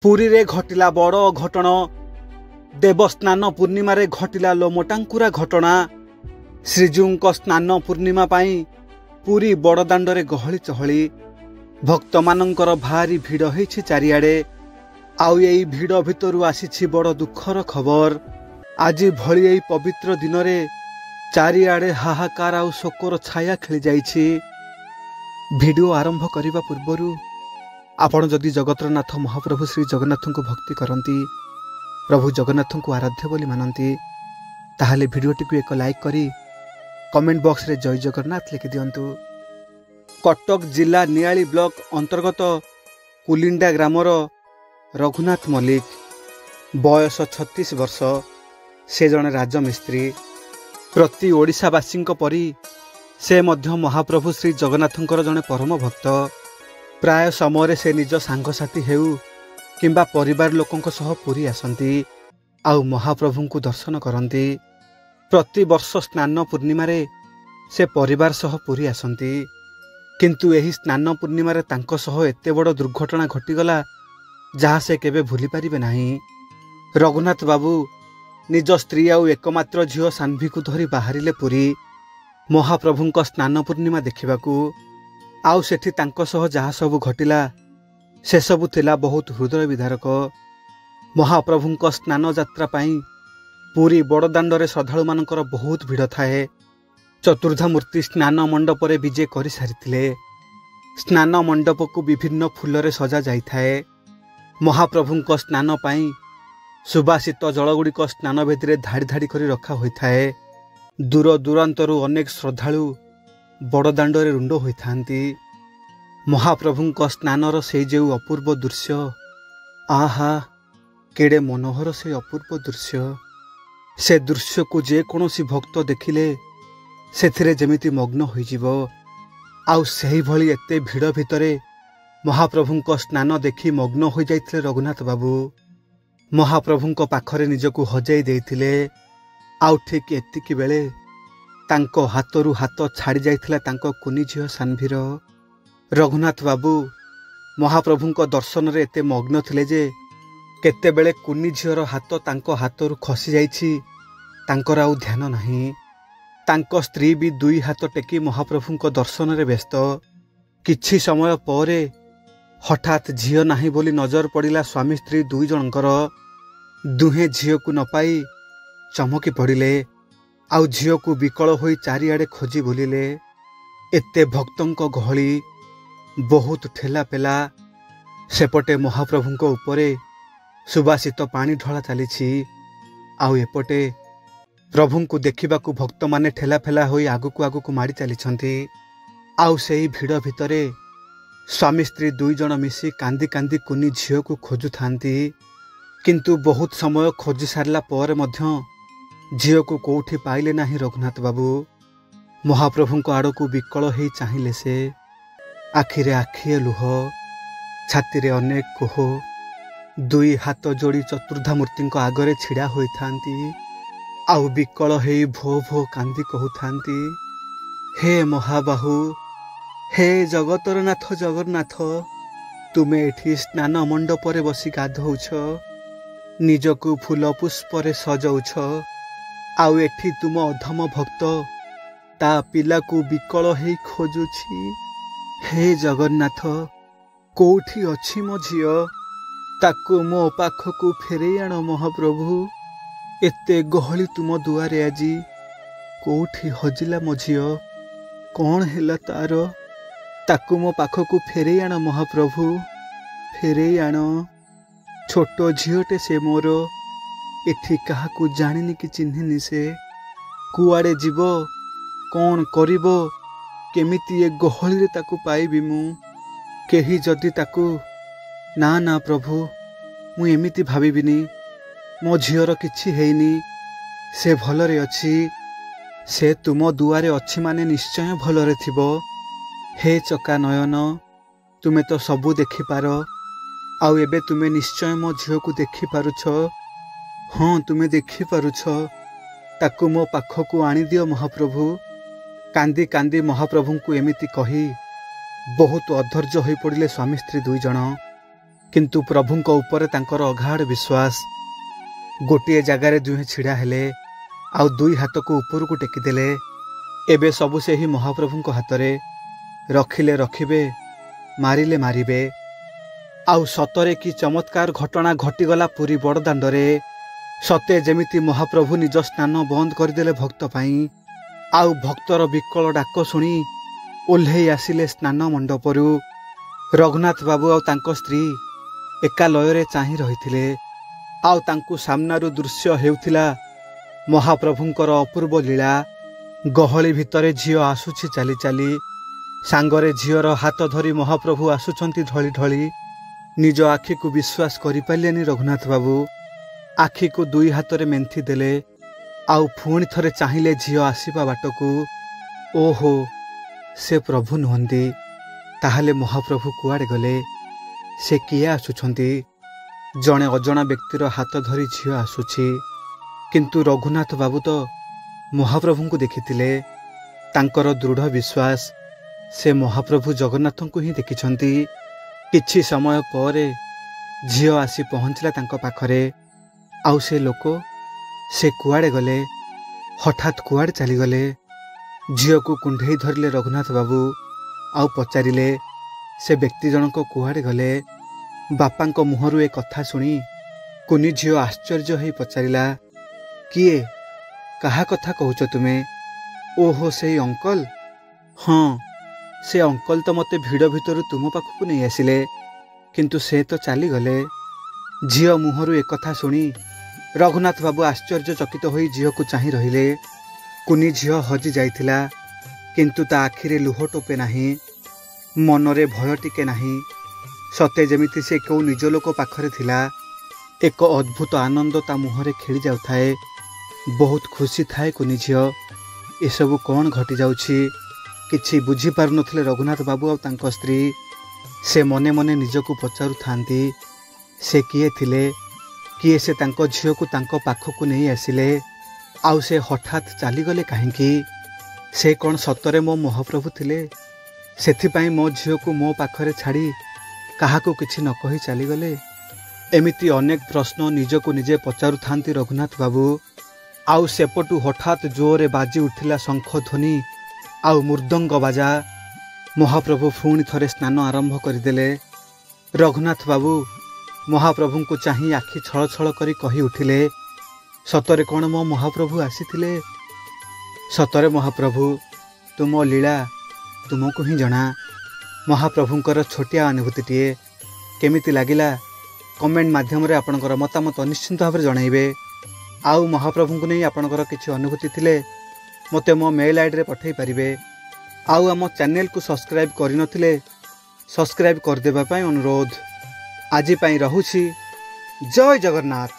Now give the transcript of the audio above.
ପୁରୀରେ ଘଟିଲା ବଡ଼ ଅଘଟଣ। ଦେବସ୍ନାନ ପୂର୍ଣ୍ଣିମାରେ ଘଟିଲା ଲୋମଟାଙ୍କୁରା ଘଟଣା। ଶ୍ରୀଜୀଉଙ୍କ ସ୍ନାନ ପୂର୍ଣ୍ଣିମା ପାଇଁ ପୁରୀ ବଡ଼ଦାଣ୍ଡରେ ଗହଳି ଚହଳି, ଭକ୍ତମାନଙ୍କର ଭାରି ଭିଡ଼ ହେଇଛି ଚାରିଆଡ଼େ। ଆଉ ଏଇ ଭିଡ଼ ଭିତରୁ ଆସିଛି ବଡ଼ ଦୁଃଖର ଖବର। ଆଜି ଭଳି ଏଇ ପବିତ୍ର ଦିନରେ ଚାରିଆଡ଼େ ହାହାକାର ଆଉ ଶୋକର ଛାୟା ଖେଳିଯାଇଛି। ଭିଡ଼ିଓ ଆରମ୍ଭ କରିବା ପୂର୍ବରୁ ଆପଣ ଯଦି ଜଗତର ନାଥ ମହାପ୍ରଭୁ ଶ୍ରୀ ଜଗନ୍ନାଥଙ୍କୁ ଭକ୍ତି କରନ୍ତି, ପ୍ରଭୁ ଜଗନ୍ନାଥଙ୍କୁ ଆରାଧ୍ୟ ବୋଲି ମାନନ୍ତି, ତାହେଲେ ଭିଡ଼ିଓଟିକୁ ଏକ ଲାଇକ୍ କରି କମେଣ୍ଟ ବକ୍ସରେ ଜୟ ଜଗନ୍ନାଥ ଲେଖିଦିଅନ୍ତୁ। କଟକ ଜିଲ୍ଲା ନିଆଳି ବ୍ଲକ ଅନ୍ତର୍ଗତ କୁଲିଣ୍ଡା ଗ୍ରାମର ରଘୁନାଥ ମଲ୍ଲିକ, ବୟସ 36 ବର୍ଷ। ସେ ଜଣେ ରାଜମିସ୍ତ୍ରୀ। ପ୍ରତି ଓଡ଼ିଶାବାସୀଙ୍କ ପରି ସେ ମଧ୍ୟ ମହାପ୍ରଭୁ ଶ୍ରୀ ଜଗନ୍ନାଥଙ୍କର ଜଣେ ପରମ ଭକ୍ତ। ପ୍ରାୟ ସମୟରେ ସେ ନିଜ ସାଙ୍ଗସାଥି ହେଉ କିମ୍ବା ପରିବାର ଲୋକଙ୍କ ସହ ପୁରୀ ଆସନ୍ତି ଆଉ ମହାପ୍ରଭୁଙ୍କୁ ଦର୍ଶନ କରନ୍ତି। ପ୍ରତିବର୍ଷ ସ୍ନାନ ପୂର୍ଣ୍ଣିମାରେ ସେ ପରିବାର ସହ ପୁରୀ ଆସନ୍ତି। କିନ୍ତୁ ଏହି ସ୍ନାନ ପୂର୍ଣ୍ଣିମାରେ ତାଙ୍କ ସହ ଏତେ ବଡ଼ ଦୁର୍ଘଟଣା ଘଟିଗଲା, ଯାହା ସେ କେବେ ଭୁଲିପାରିବେ ନାହିଁ। ରଘୁନାଥ ବାବୁ ନିଜ ସ୍ତ୍ରୀ ଆଉ ଏକମାତ୍ର ଝିଅ ସାନ୍ଭିକୁ ଧରି ବାହାରିଲେ ପୁରୀ ମହାପ୍ରଭୁଙ୍କ ସ୍ନାନ ପୂର୍ଣ୍ଣିମା ଦେଖିବାକୁ। ଆଉ ସେଠି ତାଙ୍କ ସହ ଯାହା ସବୁ ଘଟିଲା, ସେସବୁ ଥିଲା ବହୁତ ହୃଦୟ ବିଦାରକ। ମହାପ୍ରଭୁଙ୍କ ସ୍ନାନ ଯାତ୍ରା ପାଇଁ ପୁରୀ ବଡ଼ଦାଣ୍ଡରେ ଶ୍ରଦ୍ଧାଳୁମାନଙ୍କର ବହୁତ ଭିଡ଼ ଥାଏ। ଚତୁର୍ଦ୍ଧାମୂର୍ତ୍ତି ସ୍ନାନ ମଣ୍ଡପରେ ବିଜେ କରିସାରିଥିଲେ। ସ୍ନାନ ମଣ୍ଡପକୁ ବିଭିନ୍ନ ଫୁଲରେ ସଜା ଯାଇଥାଏ। ମହାପ୍ରଭୁଙ୍କ ସ୍ନାନ ପାଇଁ ସୁବାସିତ ଜଳଗୁଡ଼ିକ ସ୍ନାନବେଦୀରେ ଧାଡ଼ି ଧାଡ଼ି କରି ରଖା ହୋଇଥାଏ। ଦୂର ଦୂରାନ୍ତରୁ ଅନେକ ଶ୍ରଦ୍ଧାଳୁ ବଡ଼ଦାଣ୍ଡରେ ରୁଣ୍ଡ ହୋଇଥାନ୍ତି। ମହାପ୍ରଭୁଙ୍କ ସ୍ନାନର ସେଇ ଯେଉଁ ଅପୂର୍ବ ଦୃଶ୍ୟ, ଆହା କେଡ଼େ ମନୋହର ସେ ଅପୂର୍ବ ଦୃଶ୍ୟ! ସେ ଦୃଶ୍ୟକୁ ଯେକୌଣସି ଭକ୍ତ ଦେଖିଲେ ସେଥିରେ ଯେମିତି ମଗ୍ନ ହୋଇଯିବ। ଆଉ ସେହିଭଳି ଏତେ ଭିଡ଼ ଭିତରେ ମହାପ୍ରଭୁଙ୍କ ସ୍ନାନ ଦେଖି ମଗ୍ନ ହୋଇଯାଇଥିଲେ ରଘୁନାଥ ବାବୁ। ମହାପ୍ରଭୁଙ୍କ ପାଖରେ ନିଜକୁ ହଜାଇ ଦେଇଥିଲେ। ଆଉ ଠିକ୍ ଏତିକି ବେଳେ ତାଙ୍କ ହାତରୁ ହାତ ଛାଡ଼ି ଯାଇଥିଲା ତାଙ୍କ କୁନି ଝିଅ ସାନ୍ଭିର। ରଘୁନାଥ ବାବୁ ମହାପ୍ରଭୁଙ୍କ ଦର୍ଶନରେ ଏତେ ମଗ୍ନ ଥିଲେ ଯେ କେତେବେଳେ କୁନି ଝିଅର ହାତ ତାଙ୍କ ହାତରୁ ଖସି ଯାଇଛି, ତାଙ୍କର ଆଉ ଧ୍ୟାନ ନାହିଁ। ତାଙ୍କ ସ୍ତ୍ରୀ ବି ଦୁଇ ହାତ ଟେକି ମହାପ୍ରଭୁଙ୍କ ଦର୍ଶନରେ ବ୍ୟସ୍ତ। କିଛି ସମୟ ପରେ ହଠାତ୍ ଝିଅ ନାହିଁ ବୋଲି ନଜର ପଡ଼ିଲା ସ୍ୱାମୀ ସ୍ତ୍ରୀ ଦୁଇ ଜଣଙ୍କର। ଦୁହେଁ ଝିଅକୁ ନ ପାଇ ଚମକି ପଡ଼ିଲେ ଆଉ ଝିଅକୁ ବିକଳ ହୋଇ ଚାରିଆଡ଼େ ଖୋଜି ବୁଲିଲେ। ଏତେ ଭକ୍ତଙ୍କ ଗହଳି, ବହୁତ ଠେଲା ପେଲା। ସେପଟେ ମହାପ୍ରଭୁଙ୍କ ଉପରେ ସୁବାସିତ ପାଣି ଢଳା ଚାଲିଛି, ଆଉ ଏପଟେ ପ୍ରଭୁଙ୍କୁ ଦେଖିବାକୁ ଭକ୍ତମାନେ ଠେଲାଫେଲା ହୋଇ ଆଗକୁ ଆଗକୁ ମାଡ଼ି ଚାଲିଛନ୍ତି। ଆଉ ସେଇ ଭିଡ଼ ଭିତରେ ସ୍ୱାମୀ ସ୍ତ୍ରୀ ଦୁଇ ଜଣ ମିଶି କାନ୍ଦି କାନ୍ଦି କୁନି ଝିଅକୁ ଖୋଜୁଥାନ୍ତି। କିନ୍ତୁ ବହୁତ ସମୟ ଖୋଜି ସାରିଲା ପରେ ମଧ୍ୟ ଝିଅକୁ କୋଉଠି ପାଇଲେ ନାହିଁ ରଘୁନାଥ ବାବୁ। ମହାପ୍ରଭୁଙ୍କ ଆଡ଼କୁ ବିକଳ ହେଇ ଚାହିଁଲେ ସେ। ଆଖିରେ ଆଖିଏ ଲୁହ, ଛାତିରେ ଅନେକ କୋହ। ଦୁଇ ହାତ ଯୋଡ଼ି ଚତୁର୍ଦ୍ଧାମୂର୍ତ୍ତିଙ୍କ ଆଗରେ ଛିଡ଼ା ହୋଇଥାନ୍ତି ଆଉ ବିକଳ ହେଇ ଭୋ ଭୋ କାନ୍ଦି କହୁଥାନ୍ତି, ହେ ମହାବାହୁ, ହେ ଜଗତର ନାଥ ଜଗନ୍ନାଥ, ତୁମେ ଏଠି ସ୍ନାନ ମଣ୍ଡପରେ ବସି ଗାଧଉଛ, ନିଜକୁ ଫୁଲ ପୁଷ୍ପରେ ସଜଉଛ, ଆଉ ଏଠି ତୁମ ଅଧମ ଭକ୍ତ ତା ପିଲାକୁ ବିକଳ ହେଇ ଖୋଜୁଛି। ହେ ଜଗନ୍ନାଥ, କୋଉଠି ଅଛି ମୋ ଝିଅ? ତାକୁ ମୋ ପାଖକୁ ଫେରେଇ ଆଣ ମହାପ୍ରଭୁ। ଏତେ ଗହଳି ତୁମ ଦୁଆରେ ଆଜି, କୋଉଠି ହଜିଲା ମୋ ଝିଅ? କ'ଣ ହେଲା ତାର? ତାକୁ ମୋ ପାଖକୁ ଫେରେଇ ଆଣ ମହାପ୍ରଭୁ, ଫେରେଇ ଆଣ। ଛୋଟ ଝିଅଟେ ସେ ମୋର, ଏଠି କାହାକୁ ଜାଣିନି କି ଚିହ୍ନିନି ସେ। କୁଆଡ଼େ ଯିବ, କ'ଣ କରିବ, କେମିତି ଏ ଗହଳିରେ ତାକୁ ପାଇବି ମୁଁ? କେହି ଯଦି ତାକୁ, ନା ନା ପ୍ରଭୁ, ମୁଁ ଏମିତି ଭାବିବିନି। ମୋ ଝିଅର କିଛି ହେଇନି, ସେ ଭଲରେ ଅଛି। ସେ ତୁମ ଦୁଆରେ ଅଛି ମାନେ ନିଶ୍ଚୟ ଭଲରେ ଥିବ। ହେ ଚକା ନୟନ, ତୁମେ ତ ସବୁ ଦେଖିପାର, ଆଉ ଏବେ ତୁମେ ନିଶ୍ଚୟ ମୋ ଝିଅକୁ ଦେଖିପାରୁଛ। ହଁ, ତୁମେ ଦେଖିପାରୁଛ। ତାକୁ ମୋ ପାଖକୁ ଆଣିଦିଅ ମହାପ୍ରଭୁ। କାନ୍ଦି କାନ୍ଦି ମହାପ୍ରଭୁଙ୍କୁ ଏମିତି କହି ବହୁତ ଅଧୈର୍ଯ୍ୟ ହୋଇପଡ଼ିଲେ ସ୍ୱାମୀ ସ୍ତ୍ରୀ ଦୁଇ ଜଣ। କିନ୍ତୁ ପ୍ରଭୁଙ୍କ ଉପରେ ତାଙ୍କର ଅଗାଢ଼ ବିଶ୍ୱାସ। ଗୋଟିଏ ଜାଗାରେ ଦୁହେଁ ଛିଡ଼ା ହେଲେ ଆଉ ଦୁଇ ହାତକୁ ଉପରକୁ ଟେକିଦେଲେ। ଏବେ ସବୁ ସେହି ମହାପ୍ରଭୁଙ୍କ ହାତରେ। ରଖିଲେ ରଖିବେ, ମାରିଲେ ମାରିବେ। ଆଉ ସତରେ କି ଚମତ୍କାର ଘଟଣା ଘଟିଗଲା ପୁରୀ ବଡ଼ଦାଣ୍ଡରେ। ସତେ ଯେମିତି ମହାପ୍ରଭୁ ନିଜ ସ୍ନାନ ବନ୍ଦ କରିଦେଲେ ଭକ୍ତ ପାଇଁ। ଆଉ ଭକ୍ତର ବିକଳ ଡାକ ଶୁଣି ଓହ୍ଲେଇ ଆସିଲେ ସ୍ନାନ ମଣ୍ଡପରୁ। ରଘୁନାଥ ବାବୁ ଆଉ ତାଙ୍କ ସ୍ତ୍ରୀ ଏକା ଲୟରେ ଚାହିଁ ରହିଥିଲେ। ଆଉ ତାଙ୍କୁ ସାମ୍ନାରୁ ଦୃଶ୍ୟ ହେଉଥିଲା ମହାପ୍ରଭୁଙ୍କର ଅପୂର୍ବ ଲୀଳା। ଗହଳି ଭିତରେ ଝିଅ ଆସୁଛି ଚାଲି ଚାଲି, ସାଙ୍ଗରେ ଝିଅର ହାତ ଧରି ମହାପ୍ରଭୁ ଆସୁଛନ୍ତି ଢଳି ଢଳି। ନିଜ ଆଖିକୁ ବିଶ୍ୱାସ କରିପାରିଲେନି ରଘୁନାଥ ବାବୁ। ଆଖିକୁ ଦୁଇ ହାତରେ ମେନ୍ଥି ଦେଲେ ଆଉ ପୁଣି ଥରେ ଚାହିଁଲେ ଝିଅ ଆସିବା ବାଟକୁ। ଓହୋ, ସେ ପ୍ରଭୁ ନୁହନ୍ତି, ତାହେଲେ ମହାପ୍ରଭୁ କୁଆଡ଼େ ଗଲେ? ସେ କିଏ ଆସୁଛନ୍ତି? ଜଣେ ଅଜଣା ବ୍ୟକ୍ତିର ହାତ ଧରି ଝିଅ ଆସୁଛି। କିନ୍ତୁ ରଘୁନାଥ ବାବୁ ତ ମହାପ୍ରଭୁଙ୍କୁ ଦେଖିଥିଲେ। ତାଙ୍କର ଦୃଢ଼ ବିଶ୍ୱାସ ସେ ମହାପ୍ରଭୁ ଜଗନ୍ନାଥଙ୍କୁ ହିଁ ଦେଖିଛନ୍ତି। କିଛି ସମୟ ପରେ ଝିଅ ଆସି ପହଞ୍ଚିଲା ତାଙ୍କ ପାଖରେ। ଆଉ ସେ ଲୋକ, ସେ କୁଆଡ଼େ ଗଲେ? ହଠାତ୍ କୁଆଡ଼େ ଚାଲିଗଲେ? ଝିଅକୁ କୁଣ୍ଢେଇ ଧରିଲେ ରଘୁନାଥ ବାବୁ ଆଉ ପଚାରିଲେ, ସେ ବ୍ୟକ୍ତି ଜଣକ କୁଆଡ଼େ ଗଲେ? ବାପାଙ୍କ ମୁହଁରୁ ଏ କଥା ଶୁଣି କୁନି ଝିଅ ଆଶ୍ଚର୍ଯ୍ୟ ହେଇ ପଚାରିଲା, କିଏ? କାହା କଥା କହୁଛ ତୁମେ? ଓହୋ, ସେଇ ଅଙ୍କଲ? ହଁ, ସେ ଅଙ୍କଲ ତ ମୋତେ ଭିଡ଼ ଭିତରୁ ତୁମ ପାଖକୁ ନେଇ ଆସିଲେ, କିନ୍ତୁ ସେ ତ ଚାଲିଗଲେ। ଝିଅ ମୁହଁରୁ ଏକଥା ଶୁଣି ରଘୁନାଥ ବାବୁ ଆଶ୍ଚର୍ଯ୍ୟଚକିତ ହୋଇ ଝିଅକୁ ଚାହିଁ ରହିଲେ। କୁନି ଝିଅ ହଜି ଯାଇଥିଲା, କିନ୍ତୁ ତା ଆଖିରେ ଲୁହ ଟୋପେ ନାହିଁ, ମନରେ ଭୟ ଟିକେ ନାହିଁ। ସତେ ଯେମିତି ସେ କେଉଁ ନିଜ ଲୋକ ପାଖରେ ଥିଲା। ଏକ ଅଦ୍ଭୁତ ଆନନ୍ଦ ତା ମୁହଁରେ ଖେଳି ଯାଉଥାଏ। ବହୁତ ଖୁସି ଥାଏ କୁନି ଝିଅ। ଏସବୁ କ'ଣ ଘଟିଯାଉଛି କିଛି ବୁଝିପାରୁନଥିଲେ ରଘୁନାଥ ବାବୁ ଆଉ ତାଙ୍କ ସ୍ତ୍ରୀ। ସେ ମନେ ମନେ ନିଜକୁ ପଚାରୁଥାନ୍ତି, ସେ କିଏ ଥିଲେ? କିଏ ସେ ତାଙ୍କ ଝିଅକୁ ତାଙ୍କ ପାଖକୁ ନେଇ ଆସିଲେ? ଆଉ ସେ ହଠାତ୍ ଚାଲିଗଲେ କାହିଁକି? ସେ କ'ଣ ସତରେ ମୋ ମହାପ୍ରଭୁ ଥିଲେ? ସେଥିପାଇଁ ମୋ ଝିଅକୁ ମୋ ପାଖରେ ଛାଡ଼ି କାହାକୁ କିଛି ନ କହି ଚାଲିଗଲେ? ଏମିତି ଅନେକ ପ୍ରଶ୍ନ ନିଜକୁ ନିଜେ ପଚାରୁଥାନ୍ତି ରଘୁନାଥ ବାବୁ। ଆଉ ସେପଟୁ ହଠାତ୍ ଜୋରରେ ବାଜି ଉଠିଲା ଶଙ୍ଖ ଧ୍ୱନି ଆଉ ମୃଦଙ୍ଗ ବାଜା। ମହାପ୍ରଭୁ ପୁଣି ଥରେ ସ୍ନାନ ଆରମ୍ଭ କରିଦେଲେ। ରଘୁନାଥ ବାବୁ ମହାପ୍ରଭୁଙ୍କୁ ଚାହିଁ ଆଖି ଛଳଛଳ କରି କହି ଉଠିଲେ, ସତରେ କ'ଣ ମୋ ମହାପ୍ରଭୁ ଆସିଥିଲେ? ସତରେ ମହାପ୍ରଭୁ, ତୁମ ଲୀଳା ତୁମକୁ ହିଁ ଜଣା। ମହାପ୍ରଭୁଙ୍କର ଛୋଟିଆ ଅନୁଭୂତିଟିଏ କେମିତି ଲାଗିଲା କମେଣ୍ଟ ମାଧ୍ୟମରେ ଆପଣଙ୍କର ମତାମତ ନିଶ୍ଚିନ୍ତ ଭାବରେ ଜଣାଇବେ। ଆଉ ମହାପ୍ରଭୁଙ୍କୁ ନେଇ ଆପଣଙ୍କର କିଛି ଅନୁଭୂତି ଥିଲେ ମୋତେ ମୋ ମେଲ୍ ଆଇଡ଼ିରେ ପଠାଇ ପାରିବେ। ଆଉ ଆମ ଚ୍ୟାନେଲକୁ ସବସ୍କ୍ରାଇବ୍ କରିନଥିଲେ ସବସ୍କ୍ରାଇବ୍ କରିଦେବା ପାଇଁ ଅନୁରୋଧ। ଆଜି ପାଇଁ ରହୁଛି। ଜୟ ଜଗନ୍ନାଥ।